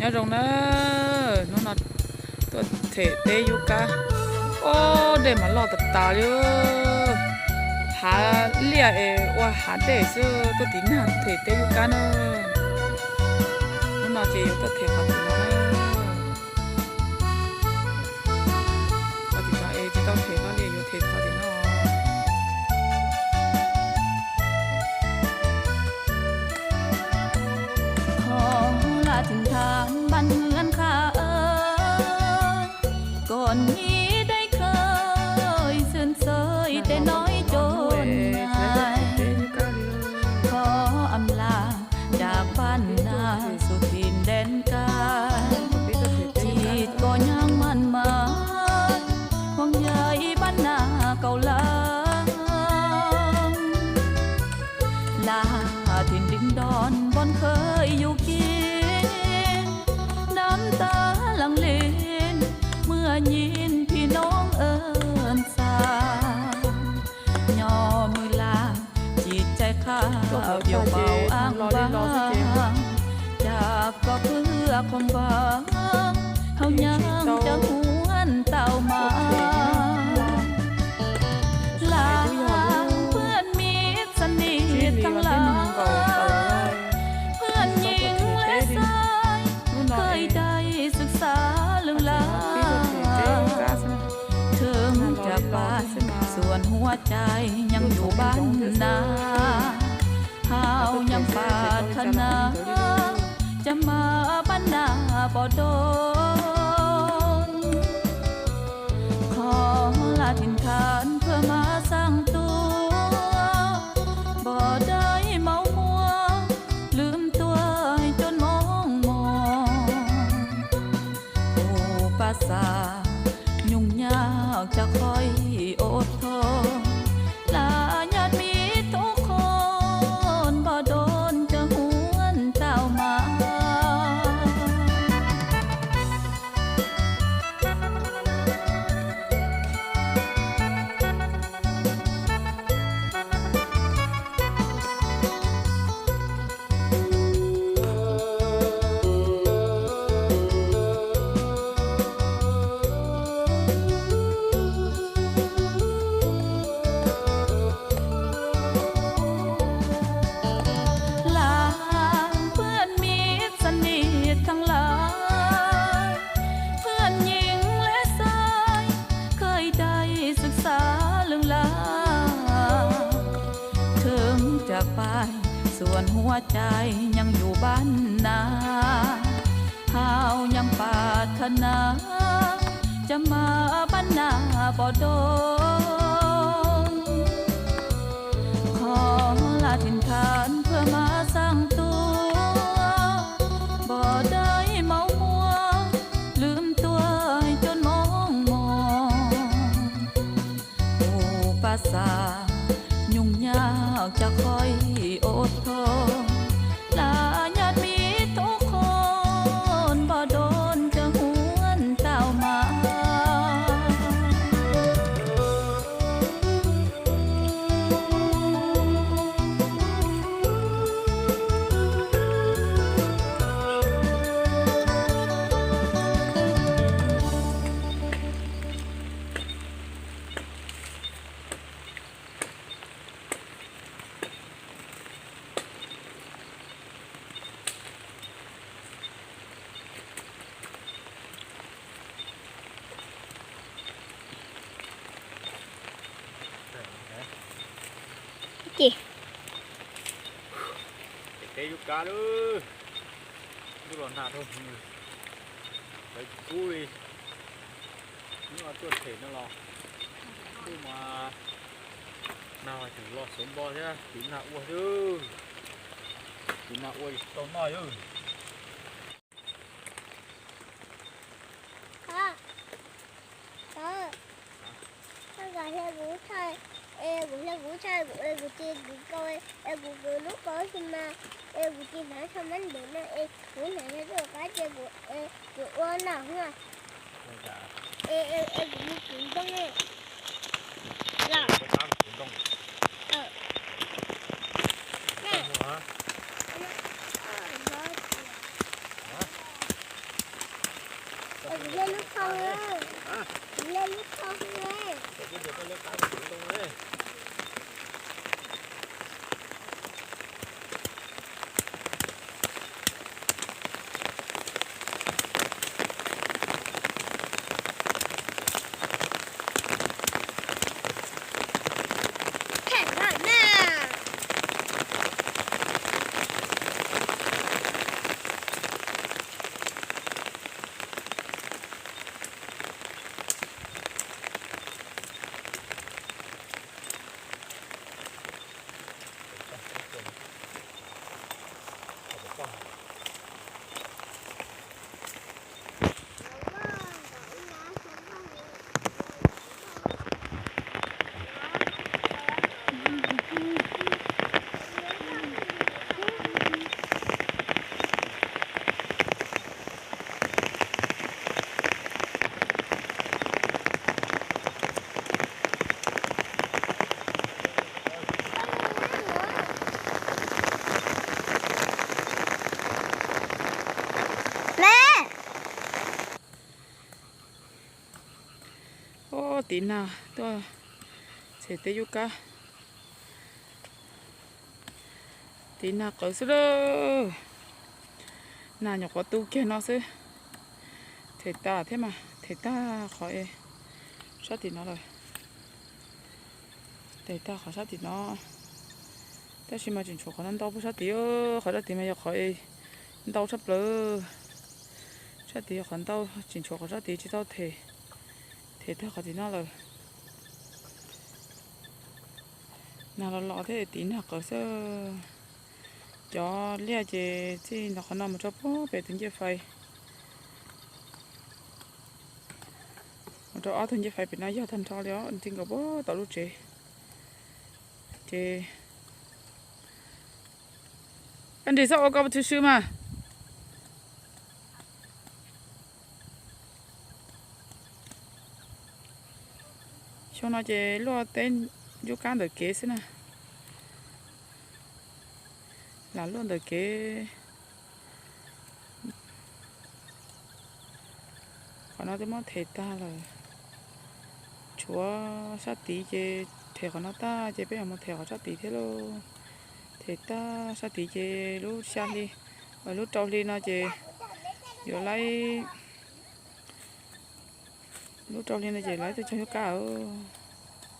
Nyob zoo na, hnub no tuaj them teb yub kab. Ob, dej mas loj tas tas li. Hav liaj es ua hav dej xwb, tuaj tim nag them teb yub kab na. Hnub no ces yuav tuaj them qhov tim no na. Qhov tim no es tsis tau them no li, yuav them qhov tim no. Kho la thim thav npan hwv an kha, kom nib dej khawj xwm txawj tej noj cov nyais. Kho am la ca pab nas xu thim den ka, tsis koj nyab mas mas hoos yai pab nas kaum lab. La thim ntim don npon khawj yus kiv, nam tab lam li muaj nyim phim noob ua ntxa. Nyob mwj laj tsis caij qha vim paub am npab, cas koj pw qhov npab hauv nyaab ca huab tau mas. Las phooj ywg txhab nij tag lawm, phooj ywg nyiam lej xaiv, koj ib daim xwm xav lwm lab. Thwv ca pais xuam huab cai nyeem yus npab nas, hauv nyeem pab thaj nas, ca mas pab nas pom doo. Qhov la thim thav phaj mas xaaj tuaj, npog dai maub muag lwm tuag coob moob moog. Kuv pab xav nyoog nyaaj ca qhov ib ob tog, la nyaj mib tub qhov npog doon ca huab tau mas. Las phooj ywg txhab nij tag lawm, phooj ywg nyiam lej xaiv, koj ib daim xwm xav lwm lab. Thwv ca pais xuam huab cai nyeem yus npab nas, hauv nyeem pab thaj nas, ca mas pab nas pom doo. Qhov la thim thav phaj mas xaaj tuaj, npog dai maub muag lwm tuag coob moob moog. Kuv pab xav nyoog nyaaj ca qhov ib ob tog, la nyaj mib tub qhov npog doon ca huab tau mas. Ces teb yub kab lawm, ntuj los nag dhau heev, lawv tsis kub li. Hnub no tuaj them no los ntuj mas nag tseem los xuav npo thiab, tiv nag ua xwb, tiv nag ua tsis tau noj xwb. Koj hle kuv tshaj, es kuv hle kuv tshaj, es kuv cia kuv kau, es kuv kawg lub kau xwb mas, es kuv cia hnav tshaj mab ntev no, es kuv hnav tshaj tuaj qab cia kuv, es kuv ua noj hua. Es, es kuv mus kuv ntoo. Los. Ntoo. Ntoo hua. Ntoo hua. Cia lub thau, cia lub thau ne. Ov, tiv nag tuaj them tej yub kab. Tiv nag qawv xwb lawm. Nag nyuam qhuav tu kiag no xwb. Them tas thiab mas, them tag qhov sab tim no lawm. Them tag qhov sab tim no. Tab sis mas tseem tshuav qhov ntau ntau puag sab tid. Qhov sab tid mas yog qhov ntau tshaj plaws. Sab tid yog qhov ntau, tseem tshuav qhov sab tid tsis tau them. Them tag qhov tim no lawm. Nag los los thiab, tiv nag qawv xwb. Cov liaj ces txij ntawm qhov no mus rau puag pem tus ncej fais. Mus rau ob tug ncej fais pem no yog tag nrho li os, nti nkaus puag tom lub tsev. Ces koj nres xwb ua koj tshwm sim mas. Xyoo no ces luaj teb yub kab ntawm kev xwb na. Lam luaj ntawm kev. Qhov no twb muab them tag lawm. Tshuav sab tid ces them qhov no tag ces peb yuav mus them qhov sab tid thiab lauj. Them tag sab tid ces lub xya hli, lub rau hli no ces yuav laib, lub rau hli no ces laib tuaj cog yub kab os.